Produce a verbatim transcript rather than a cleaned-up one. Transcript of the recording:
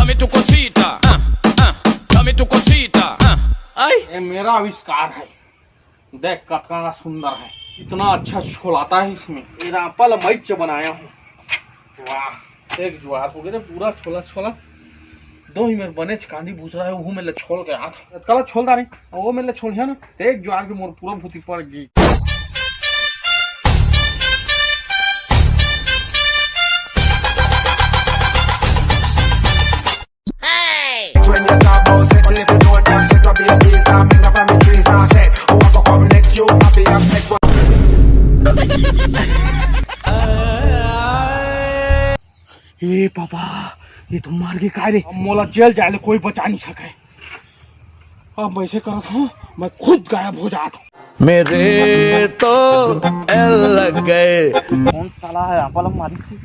Dame tu cosita, ah, ah, dame tu cosita, ah. Ay. ये मेरा आविष्कार है। देख कतना सुंदर है, इतना अच्छा छोलाता है इसमें। ये रापा ल मइच बनाया हूँ। वाह, एक जुआर हो गए रे, पूरा छोला छोला। दो ही मेर बने कांदी बुसरा है, वो मेर ले छोल के आत। कला छोलता नहीं, वो मेर ले छोल है ना, ते एक जुआर के मोर पूरा भूती पड़ गई। When you talk about sex, if you don't have sex, don't be a please, now me love and me trees, now set. Who want to come next? You might be have sex, but A papa, ये तो मर गे काय रे? अब मोला jail जाए ले कोई बचा नहीं सके। अब मैं ऐसे करत हूँ, मैं खुद गायब हो जात हूँ। मेरे तो एल लग गए। कौन साला है यहाँ पर मारी थी?